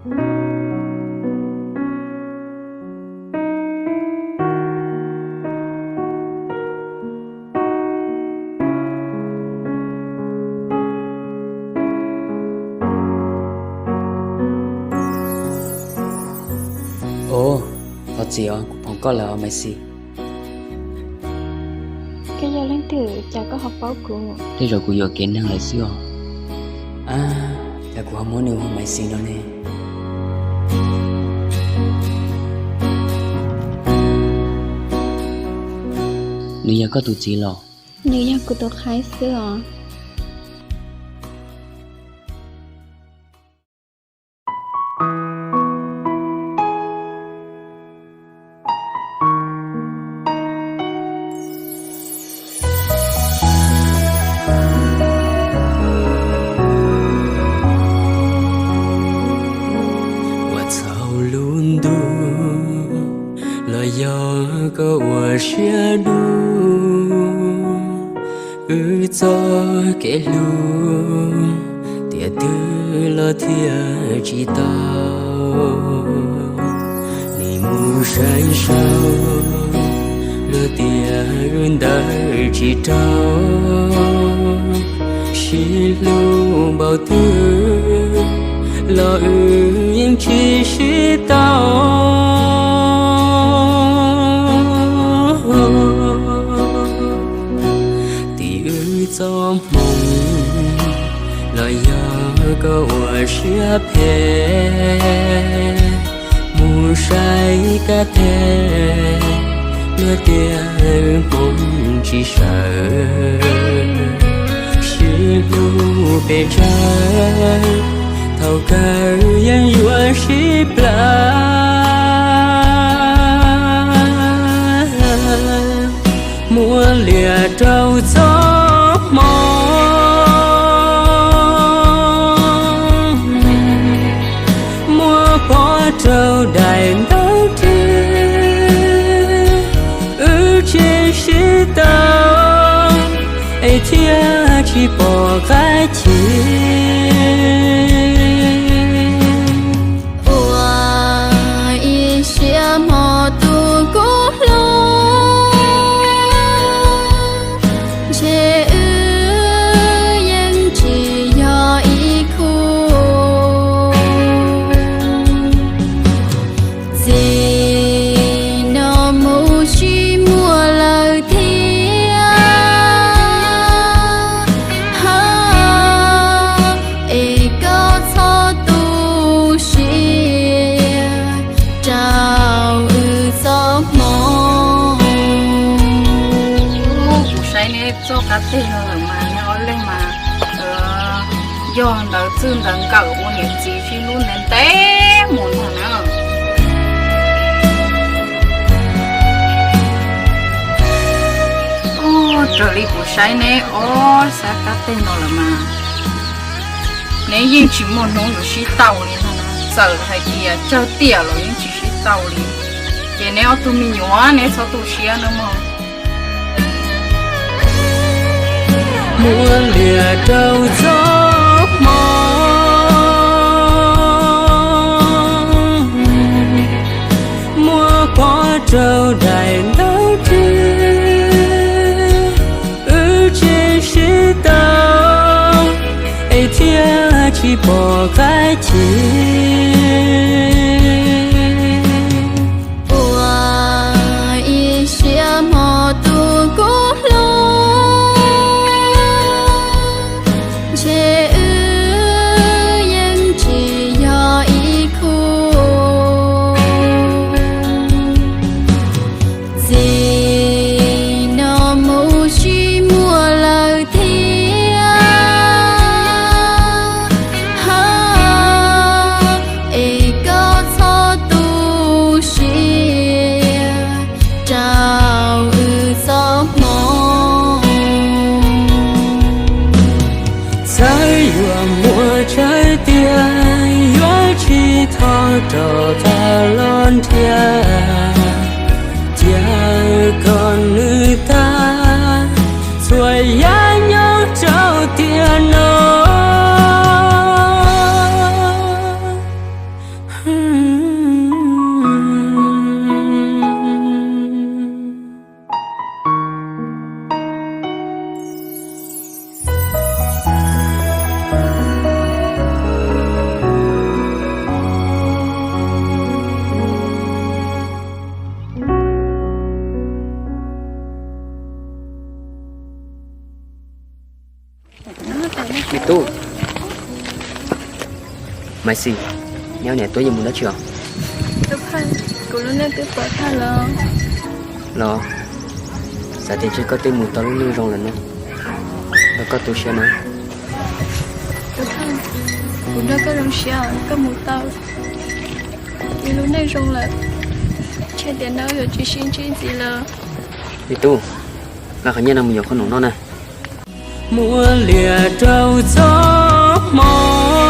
Os, thov txim os, kuv phoom koj lawm os Maiv Xis. Koj yog leej twg cas koj ho paub kuv? Tej zaum kuv yuam kev neeg lawm xwb os. Ab, cas kuv ho muab nws hu Maiv Xis no ne? Nws yog koj tus txiv los? Nws yog kuv tus qhaib xwb os. Ua txhaum lub ntuj los yog koj ua siab dub, wb txoj kev hlub tiam twg los thiaj tsis tau. Nim mus saib saud luag tias wb ntawd tsis raug, sib hlub npaum twg los wb yeej tsis sib tau. Tim wb txoj hmoo los yog koj ua siab phem, mus saib kab teg luag tias hmoov tsis sawv, sib hlub pes tsawg thaum kawg yeej yuav sib plawv. Muab liam rau txoj hmoo, muab pov rau daim ntaub ris, wb tsis sib tau es thiaj tsis pom qab chim. Ua ib siab hmo tus kub hlub, ntshe wb yeej tsis yog ib khub. Txij no mus tsis muaj lawm thiab, es koj txhob tu siab rau wb txoj hmoo. Kuv saib neb txoj qab teg no lawm mas neb ob leeg mas yog ntawv txwj ntawv nkawm ua niam txiv sib hlub ntev ntev mus ntag na. Raws li kuv saib neb ob sab qab teg no lawm mas neb yeej tsis muaj hnub yuav sib tau li no. Txawm hais tias tsawg tiam los yeej tsis sib tau li. Ces neb ob tug me nyuam neb txhob tu siab nawb mog. Muab liam rau txoj hmoo, muab pov rau daim ntaub ris, wb tsis sib tau es thiaj tsis pom qab chim. Ua ib siab hmo tus kub hlub, ntshe wb yeej tsis yog ib khub. Txij no mus tsis muaj lawm thiab, es koj txhob tu siab rau wb txoj hmoo. Txawm yuav muaj tsawg tiam yuav tsis thov rov qab los nrhiav, cia kom nws tag txhua yam nyob rau tiam no. Maiv Xis, neb ob niam tub yeej mus dab tsi os? Kuv lub neej twb pom tag los. Los, xav tias ntshe koj twb mus tau lub neej zoo lawm no, los koj tu siab no. Kuv nrog koj zoo siab, koj mus tau ib lub neej zoo lawm, ntshe tiam no yuav tsis sib ntsib ntxiv lawm. Me tub, nqa qhov nyiaj no mus yuav qhov num noj na. Muab liam rau txoj hmoo.